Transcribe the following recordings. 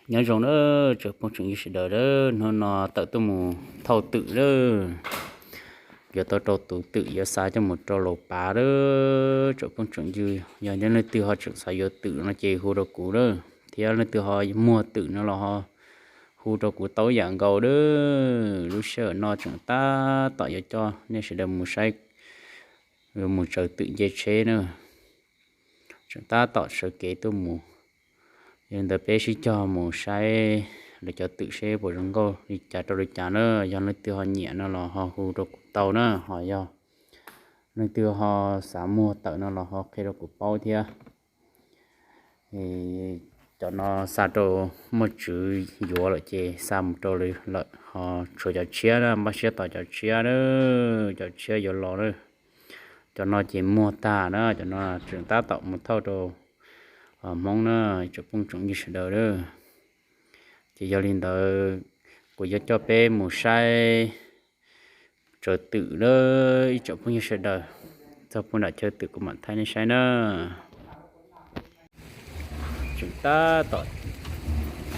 Nyob zoo na tsoom phooj tsoom ywg sawv daws, hnub no tawm tuaj mus thauj twm lawm. Yuav tau rau tus twm yuav xa coj mus rau laus pav lawm tsoom phooj tsoom ywg. Yog leej twg ho tseem xav yuav twm no ces hu rau kuv lawm, thiab leej twg ho muag twm no los ho hu rau kuv tau ib yam nkaus lawm. Lub sij hawm no tseem tab tom yuav coj nej sawv daws mus saib, yuav mus tsaws twm nce tsheb na. Tseem tab tom sawv kev tuaj mus. Yog li ntawd peb sib cog mus saib lawv cov twm seb puas zoo nkauj li cas rau li cas na. Yog leej twg ho nyiam no los ho hu rau kuv tau na, ho yog leej twg ho xav muag tawm no los ho qhia rau kuv paub thiab. Cov no xa rau muaj tswv yuav lawm ces xa mus rau lawv lawm, ho tshuav cov tshiab na, npaj siab tos cov tshiab na, cov tshiab yuav los na. Cov no ces muag tag na, cov no tseem tab tom mus thauj rau Hmoob na, tsoom phooj tsoom ywg sawv daws na. Ces yog li ntawd kuv yuav coj peb mus saib tsaws twm na, ib tsoom phooj ywg sawv daws. Txog puag nram chaw twm kuv mam thaij nej saib na. Tseem tab tom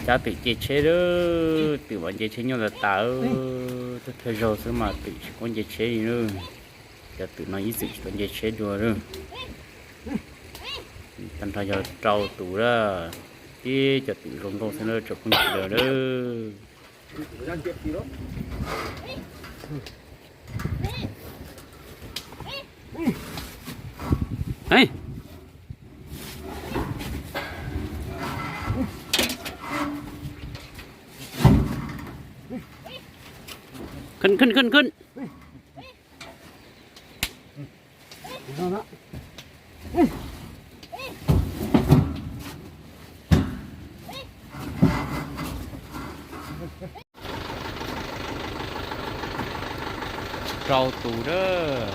cab twm nce tsheb lawm, twm mas nce tsheb nyuaj tas tas, thawj thawj zaug xwb mas twm tsis paub nce tsheb li na. Cov twm no ib txwm tsis tau nce tsheb dua lawm. Tag nrho yog rau tus lawm, tib cov twm zoo nkauj xwb na tsoom phooj ywg sawv daws. Khwv, khwv, khwv, khwv. Rau tus lawm,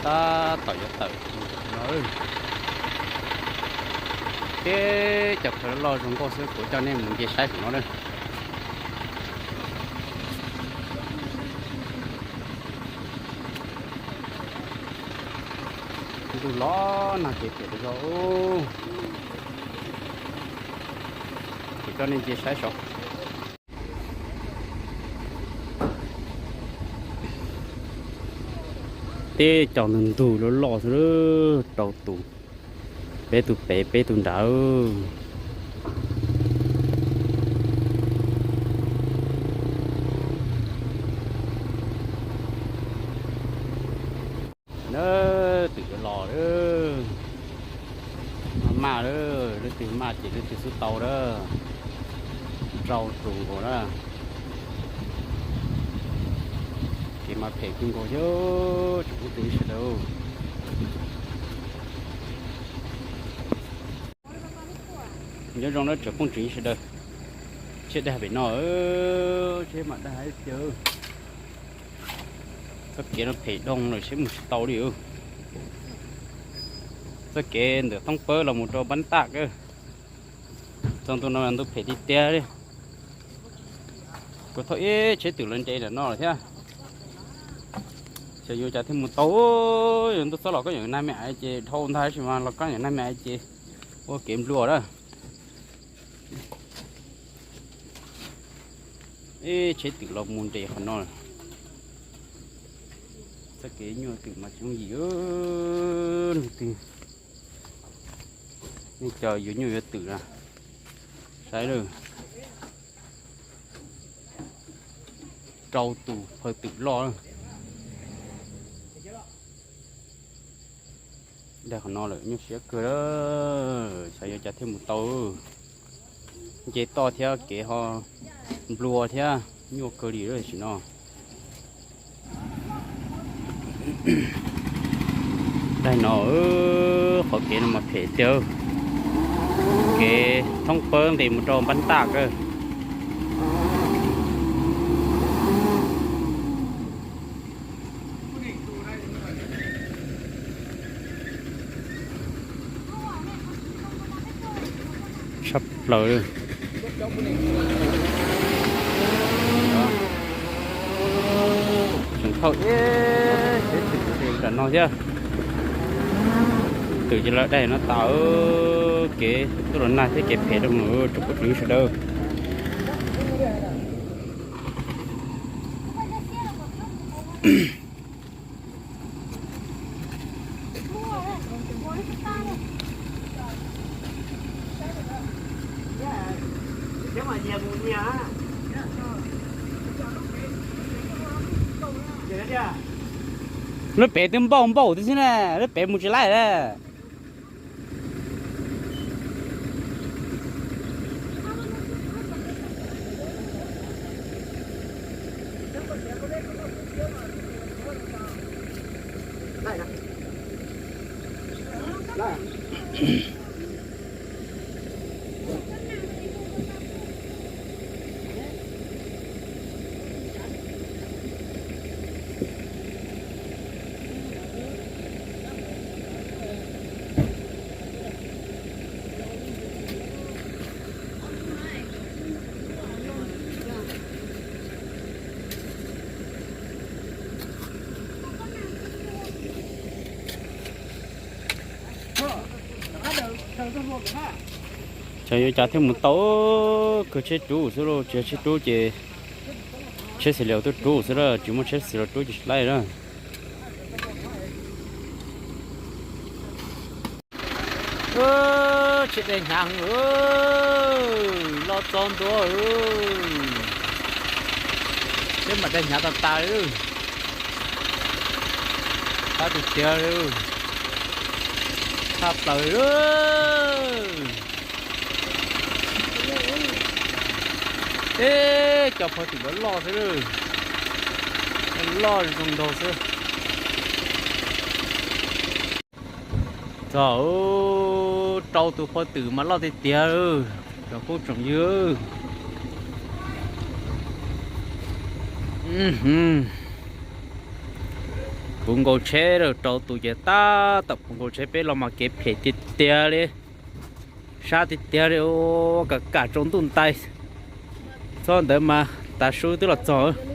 tab tom yuav tawm no. Tib cov khaws loj loj zoo nkauj xwb, kuv coj nej mus nce saib saum no na. Ntuj los nag kev pem rau zog, ces coj nej nce saib saum. Tib cov ntug ntug loj loj xwb, rau tus, peb tus pem peb tus nrad. Na, twm yuav los lawm. Maj lawm, leej twg maj ces leej twg xub tau lawm. Rau tus nkaus na. Kev mas phem kawg nkaus thiab, tsoom phooj ywg sawv daws. Nyob zoo na tsoom phooj tsoom ywg sawv daws. Tsiab daig pem no, tsiab mam daig ib pliag. Txoj kev no phem dhau lawm seb mus tsis tau li. Txoj kev ntawm Thoob Pawb los mus rau Npab Taj kawg. Txog ntu no ntu phem tiag tiag li. Kuv thauj ib tsheb twm los nres ntawm no lawm thiab. Xyov yuav cas thiaj mus tau. Yus ntuj txob los koj yeej nag me aiv ces dhau ntag, tab sis mas los koj yeej nag me aiv ces ua kev nplua na. Ib tsheb twm los mus nres qhov no. Txoj kev nyuaj twm mas tsis yooj yim. Leej twg, nej cov yuav nyuaj yuav twm na, saib lawm. Rau tus phaw twm loj. Daig qhov no lawm nyuaj siab kawg lawm, xyov yuav cas thiaj mus tau. Nce toj thiab kev ho nplua thiab, nyuaj kawg li lawm tam sim no. Daig no, qhov kev no mas phem tiag. Kev Thoob Pawb nqis mus rau Npab Taj kawg. Tshaj plaws li. Tseem thauj ib tsheb twm nram no thiab. Twm ces lawv daig no tas. Kev tuaj los nag thiab kev phem rau mus tsoom phooj tsoom ywg sawv daws. Lub pem twb npauj npauj tib si na, lub pem mus tsis laij na. Xyov yuav cas thiaj mus tau, kawg tsheb rub xwb lauj, tsis yog tsheb rub ces tsheb xis lias tuaj rub xwb lauj, tsis muaj tsheb xis lias rub ces tsis laij lauj. Tsheb dej hnyav heev, loj txog ntua, tsheb mas dej hnyav tas tas li, qab tiag tiag li, tshaj plaws li. Teb cov phov twm loj loj xwb, loj zoo nraug xwb. Txog, rau tus phov twm mas loj tiag tiag, tsoom phooj tsoom ywg. Puv nkaus tsheb, rau tus ces tab tom puv nkaus tsheb, peb los mas kev phem tiag tiag li, sab tiag tiag li, kam kam tsaus ntuj ntais. Txog ntawd mas tav su twb los txog.